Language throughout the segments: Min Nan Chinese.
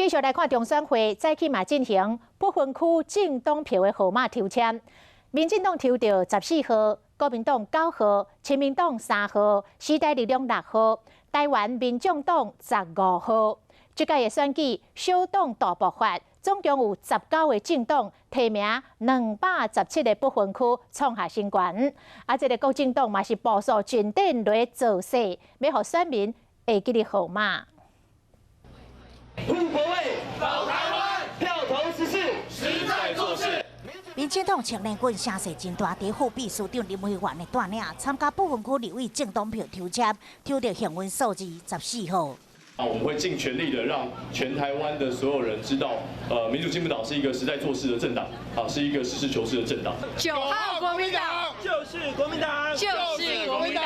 繼續來看中選會，早起嘛進行不分區政黨票的號碼抽籤，民進黨抽著14號，國民黨9號，親民黨3號，時代力量6號，台灣民眾黨15號。這屆的選舉小黨大爆發，總共有19個政黨提名217個不分區，創下新高。啊，這个國政黨嘛是部署軍隊來造勢，欲予選民會記得號碼。護國衛，保台灣，票投14，實在做事。民進黨青年軍聲勢真大，佇副秘書長林慧媛的帶領，參加不分區立委政黨票抽籤，抽著幸運數字14號。啊，我們會盡全力的讓全台灣的所有人知道，民主進步黨是一個實在做事的政黨，啊，是一個實事求是的政黨。9號國民黨就是國民黨，就是國民黨。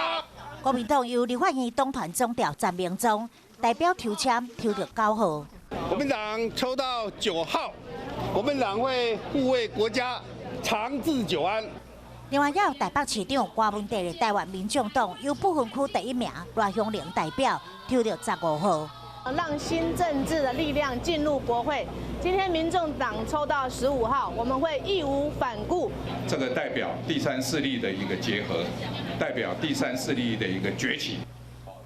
國民黨由立法院黨團總召陳明忠代表抽籤，抽著9號。國民黨抽到9號，國民黨會護衛國家，長治久安。另外，也有台北市長柯文哲的台灣民眾黨由不分區第一名賴香伶代表抽著15號。讓新政治的力量進入國會。今天民眾黨抽到15號，我們會義無反顧。這個代表第三勢力的一個結合，代表第三勢力的一個崛起。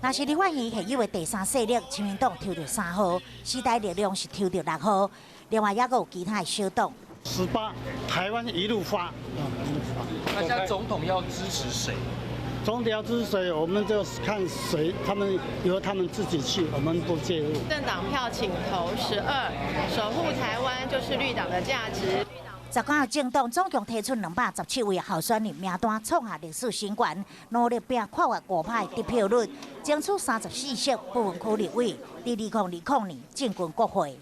若是立法院現有的第三勢力，親民黨抽著3號，時代力量是抽著6號，另外猶閣有其他的小黨。18，台灣一路發。那現在總統要支持誰？總統要支持誰，我們就看誰，他們由他們自己去，我們不介入。政黨票請投12，守護台灣就是綠黨的價值。19個政黨總共提出217位候選人名單，創下歷史新高，努力拼跨越5%的得票率，爭取34席不分區立委，佇2020年進軍國會。